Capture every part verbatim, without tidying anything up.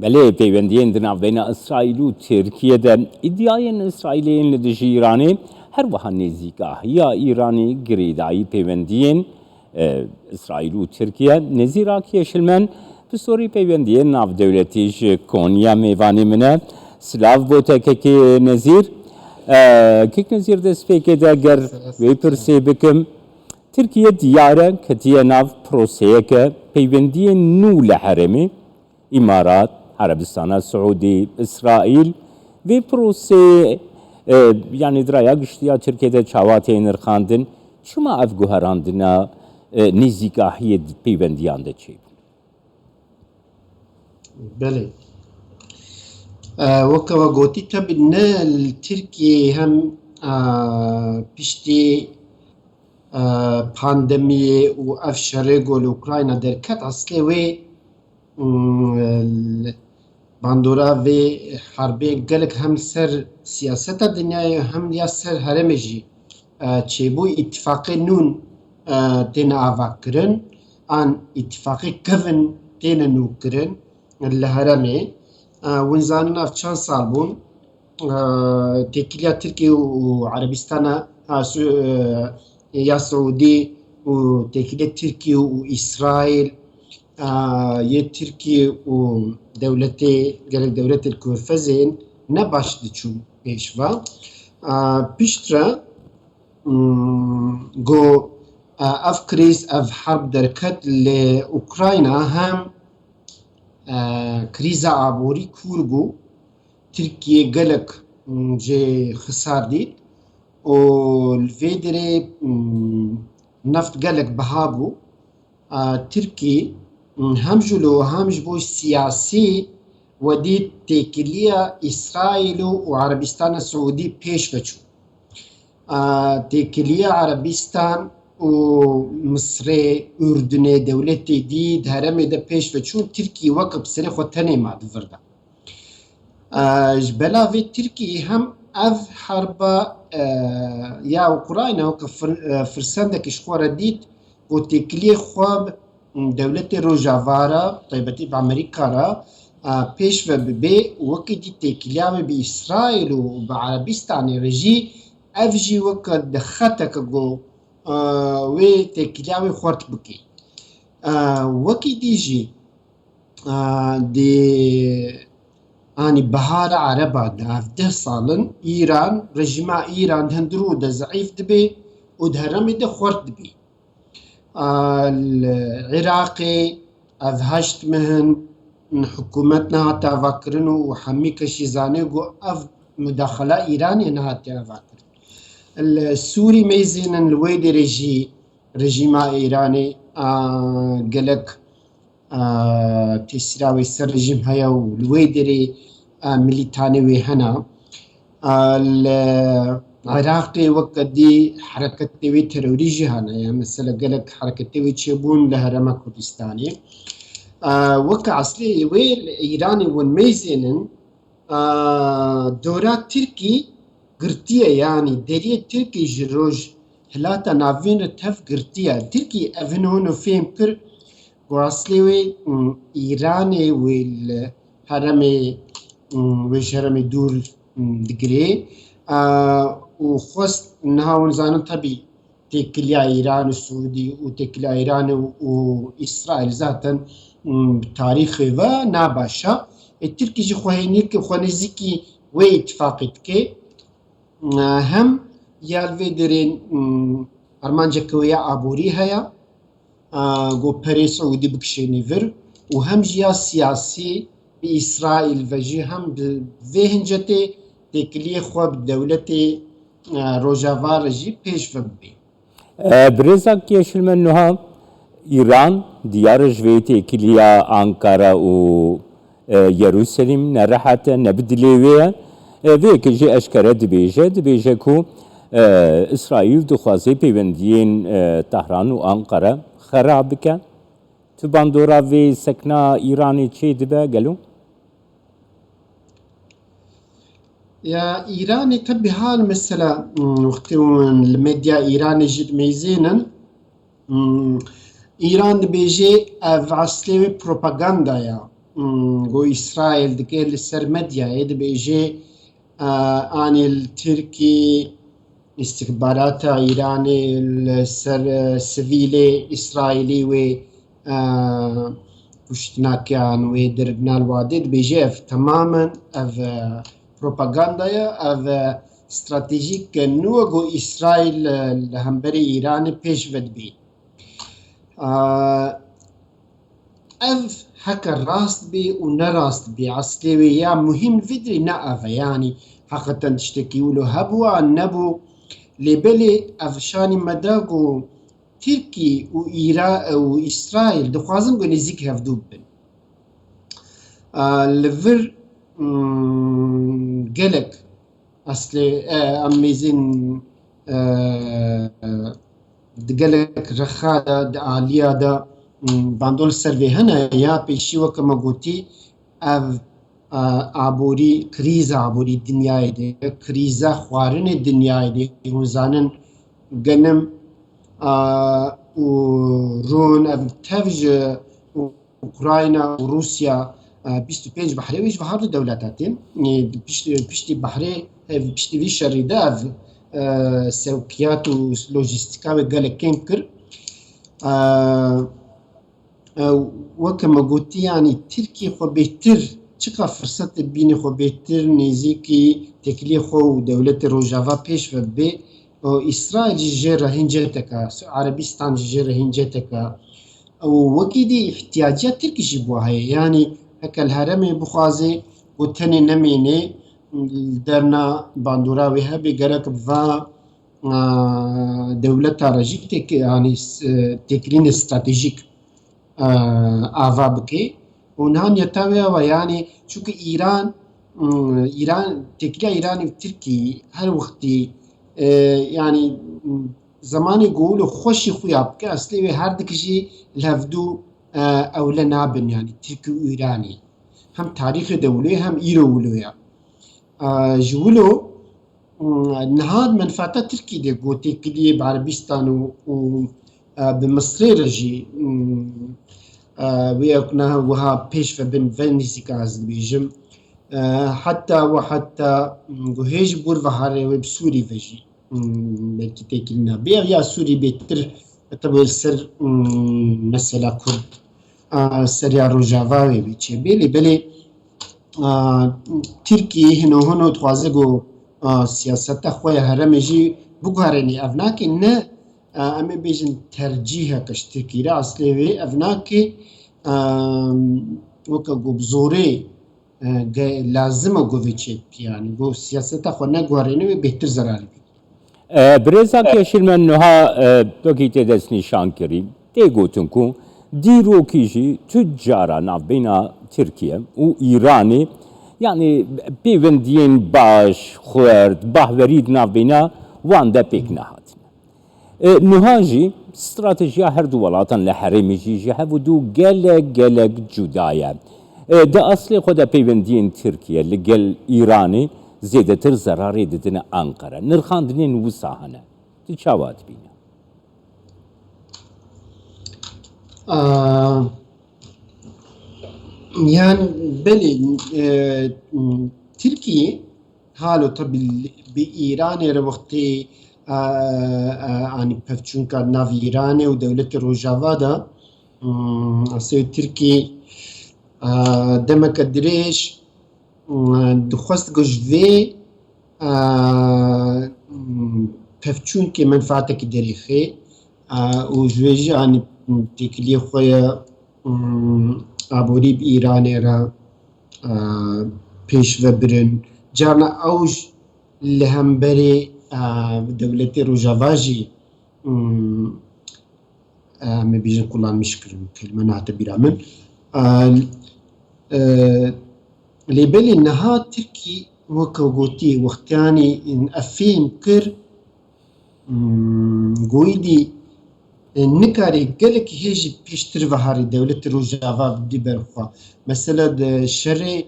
Belê, peywendiyên di navbeyna Îsraîl û Tirkiye de îdiayên Îsraîlê yên li dijî Îranê, her wiha nêzîkahiya Îranê girêdayî peywendiyên, e, Îsraîl û Tirkiye. Nezîr Ak Yeşilmen, pisorî peywendiyên navdewletî ji Konya mêvanê min e. Silav bo te kekê Nezîr. E, kek Nezîr, destpêkê de ger wê pirsê bikim. Tirkiye diyar e ketiye nav proseyeke peywendiyên nû li herêmê. Îmarat, Erebistana Siûdî, Îsraîl, vê proseyê, e, yanî di raya giştî ya Tirkiyê de çawa tê nirxandin? Çima ev guherandina, e, nêzîkahiyê di peywendiyan de çêbû? Belê. E, weke we gotî, tebî ne li Tirkiyeyê hem, e, piştî, e, pandemiyê û ev şerê ku li Ukrayna derket, eslê wê, mm, bandora vê herbê gelek hem li ser siyaseta dinyayê hem ya ser herêmê jî, e, çêbû. Îtifaqê nûn, e, têne avakirin, an îtifaqê kevin têne nûkirin li herêmê. E, hûn zanin ev çend sal bûn, e, têkiliya Tirkiye û Erebistana, ha, Su-, e, ya Siûdî û têkilê Tirkiye û Îsraîl, a, yê Tirkiye û dewletê, gelek dewletê li Körfezê ne baş diçûn pêş ve. A, piştre, mm, got, a, ev krîz, ev herb derket li Ukrayna hem, e, krîza aborî kûr bû. Tirkiye gelek, mm, jê xisar dît û li vê derê, mm, neft gelek biha bû. A, Tirkî, mm, hem ji lo hem ji bo siyasî wedî têkiliya Îsraîl û Erebistana Siûdî pêş ve çû. A, têkiliya Erebistan û Misrê, Urdunê, dewletê dî di herêmê de pêş ve çûn, Tirkî weke bi serê xwe tenê ma di vir de. E, ji bela vê Tirkiyê hem ev herba, e, ya Ukrayna weke fir-, e, firsendekî ji xwe re dît, ku têkiliyê xwe bi dewletê Rojava re, taybetî bi Amerîka re, e, pêş ve bibe, wekî dî têkiliya wê bi Îsraîl û bi Erebistanê re jî, ev jî weke di xeteke ku, e, wê têkiliya wê xurt bike. E, wekî dî jî, a, di, anî bihara Ereba de, ev deh sal in, Îran, rejîma Îran di hundirû de zeîf dibe û di herêmê de xurt dibe. A, li Iraqê ev heşt meh in, hikûmet nehate avakirin û hemî kes jî zane ku ev mudaxala Îranê nehate avakirin. Li Sûrî mêzênin li wê derê jî rejîma Îranê, a, gelek a, tesîra wê ser rejîm heye û li wê derê, a, milîtanê wê hene. A, li Iraqê weke dî hereketê wê terorî jî hene. Ya mesela gelek hereketê wê çêbûn li Herêma Kurdistanê. A, weke eslê wê li Îranê hûn mêzênin, a, dora Tirkî girtiye, yanî deriyê Tirkî ji Rojhilata Navîn re tev girtiye. Tirkî ev hin hûn fêm kir, ku eslê wê, m, Îranê wê li herêmê, m, wê ji herêmê dûr, m, digirê, a, û xwest niha hûn zanin tebî têkiliya Îran û Siûdî û têkiliya Îran û, û Îsraîl zaten, m, bi tarîxê ve nabaş e. Ê Tirkî jî xwe hênî ki xwe nêzîkî wê îtifaqê dike. E, hem ya li vê derê, m, armanceke wê ya aborî heye, e, ku perê Siûdî bikişênî vir û hem jî ya siyasî bi Îsraîl ve jî hem bi vê hincetê têkiliyê xwe bi dewletê, e, Rojava re jî pêş ve bibe. E, Birêz Ak Yeşilmen, niha Îran diyar e ji vê têkiliya Ankara û, e, Yerûselîm nerehet e, ne bi dilê wê ye. E, vê yekê jî eşkere dibêje, dibêje ku, e, Îsraîl dixwaze peywendiyên, e, Tehran û Ankara xera bike. Tu bandora vê sekna Îranê çê dibe gelo? Ya Îranê tebî hal mesela, hmm, wextê hûn li medya Îranê jî dimeyzênin, hmm, Îran dibêje ev eslê wê propaganda ya. mm, ku Îsraîl dike li ser medyayê dibêje, e, anî li Tirkî îstixbarata Îranê li ser, e, sivîlê Îsraîlî wê, e, kuştinakiyan wê dir nal wadê dibêje ev temamen ev, e, propaganda ye, ev, e, stratejîk nû ye ku Îsraîl, e, li hemberî Îranê pêş ve dibî. A, ev heke rast bê û ne rast bê, eslê wê ya muhîm li vê dirê ne ev e. Yanî heqeten tiştekî wilo hebû an nebû. Lê belê ev şanî me da ku Tirkî û Îra-, û Îsraîl dixwazin ku nêzîk hevdû bibin. A, li vir, mm, gelek eslê, e, em mêzên, e, di gelek rexa de, di aliya de, mm, bandol ser vê hene ya pêşî weke me gotî, ev, e, aborî, krîza aborî dinyayê de, krîza xwarinê dinyayê de, hûn zanin genim, e, û rûn ev tev ji Ukrayna û Rûsya, e, bîst û pênc behrê wê ji vahar du dewleta tên. E, pişt-, piştî behrê, e, piştî vî şerî de ev, e, sewqiyat û lojîstîka wê gelek kêm kir. E, e, weke me gotî, yanî Tirkî xwe bêtir, çiqa firsete bîne xwe bêtir nêzîkî têkiliyê xwe û dewletê Rojava pêş ve bê, û Îsraîl jî jê re hîn cih teke, Erebistan jî jê re hîn cih teke. Û wekî dî îhtiyaciya Tirkî jî bo heye. Yanî heke li herêmê bixwaze ku tenê nemêne, li derna bandora wê hebe, gerek va, a, dewleta re jî têk-, yanî s-, têkilînê stratejîk, e, ava bike. Û niha niyeta wê ew e, yanî çunku Îran, mm, Îran, têkiliya Îranê û Tirkî her wextî, e, yanî, mm, zemanê ku wilo xweşî xuya bike, eslê wê her dikijî li hevdû, e, ewle nabin, yanî Tirkî û Îranê. Hem tarîxê de wilo ye, hem îro wilo ye. E, ji wilo, mm, niha menfaata Tirkî de ku têkiliyê bi Erebistan û, û, e, bi Misrê re jî, mm, e, wê ew ne wiha pêş ve bin, ve nîzîka ez dibêjim. E, heta we heta, mm, guhê ji bor ve herê wê bi Sûrî ve jî, mm, belkî têkilîna bê. Ev ya Sûrî bêtir, e, tabi ser, mm, mesela Kurd, e, ser ya Rojava wê bê çêbê. Lê belê, a, Tirkî hino hino dixwaze ku, a, siyaseta xwe ya herêmê jî biguherînê. Ev nake ne, a, em ê bêjin tercîheke ji Tirkî re, eslê wê ev nake, a, weke ku bi zorê, e, ge-, lazim e ku vê çêbikî, yanî ku siyaseta xwe neguherîne wê bêhtir zerarê bîne. E, birêza Keşîr me niha, e, wekî tê destnîşan kirî, tê gotin ku dîrokî jî tu cara navbeyna Tirkiye û Îranê, yanî pêwendiyên baş, xurt, bahwerî di navbeyna wan de pêk nehatine. E, niha jî stratejiya her du welatan li herêmê jî ji hev û du gelek, gelek cuda ye. E, di eslê xwe de peywendiyên Tirkiye li gel Îranê zêdetir zerarê didine Anqere. Nirxandinên wisa hene. Tu çawa dibîne? A, yan belê, e, Tirkiye halo tabi bi Îranê re wextê, a, a, anî pevçûnka nav Îranê û dewletê Rojava de, mm, asê Tirkiye, a, demeke dirêj, mm, dixwest ku ji vê, a, mm, pevçûnkê menfaatekî derêxê, a, û ji vê jî anî, mm, têkiliyê xwe ye, mm, aborî bi Îranê re, e, pêş ve birin. Carna ew j-, li hemberê, e, dewletê Rojava jî, mm, e, me bêjin kullanmiş kirin, kelime nehate bîra min. E, e, lê belê niha Tirkî weke gotî wextiyanî ev fêm kir, Hmm, goyî dî, e, nikarê gelekî hê jî pêştir ve harî dewletê Rojava bidî ber xwe. Mesela di şerê,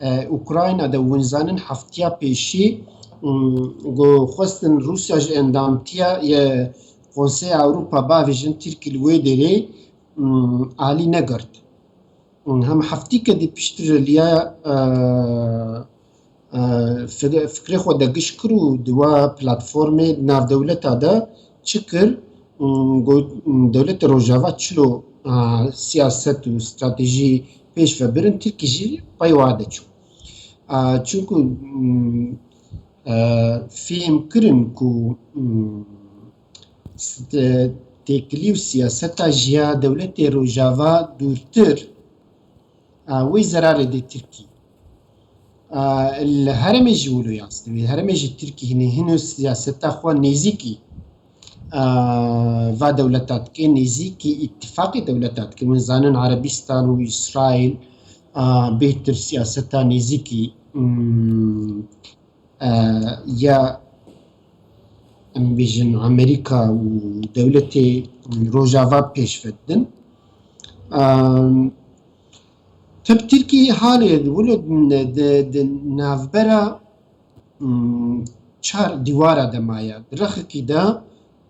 e, Ukrayna de hûn zanin heftiya pêşî, hmm, ku xwestin Rûsya ji endamtiya ye Konseya Ewropa bavêjin Tirkî li wê derê, hmm, alî negirt. Hem heftîke dî piştre liya, e, e, fikre, fikrê xwe de giş kir û di wa platformê navdewleta de çi kir? Hmm, got, hmm, dewletê Rojava çilo, e, siyaset û stratejî pêş ve birin, Tirkî jî pey wa de çû. E, çunku, hmm, e, fêm kirin ku, hmm, st-, têkilî û siyaseta ji ya dewletê Rojava dûrtir, a, wê zerarê dê Tirkî. A, li herêmê jî wilo yastê wê. Herêmê jî Tirkî hinê hino siyaseta xwe nêzîkî, a, va dewleta dike, nêzîkî îttifaqê dewleta dike. Hûn zanin Erebîstan û Îsraîl, a, bêhtir siyaseta nêzîkî, mm, e, ya, em bêjin, Amerîka û dewletê Rojava pêş ve didin. Em, tib Tirkî halê wilo di, di, di navbera, mm, çar dîwara de maye. Di rexekî de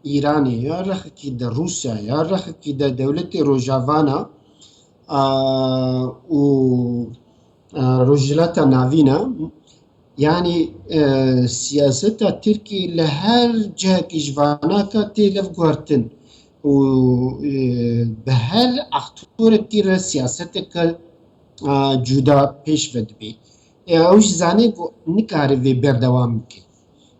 Îranê ya, rexekî de Rûsya ya, rexekî de dewletê Rojavana, a, û, a, Rojhilata Navîn e. Yanî, e, siyaseta Tirkî li her cihekî ji vanaka tê levguhertin û, e, bi her aktorekî re siyaseteke, e, cuda pêş ve dibê. E, ew jî zanê ku nikare vê berdewam bike.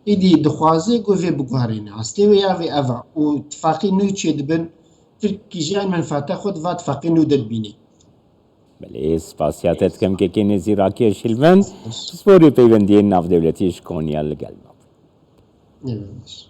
Êdî dixwaze ku vê biguherîne. Aslê wê ya vê ev e. Û tifaqê nû çêdibin, Tirkî jî eyn menfaata xwe di va tifaqê nû de dibîne. Belê, spasiya te dikim kekê nêzî Rakeş Hilvend, pisporê peywendiyên navdewletî ji Konya li gel me bû. Evet.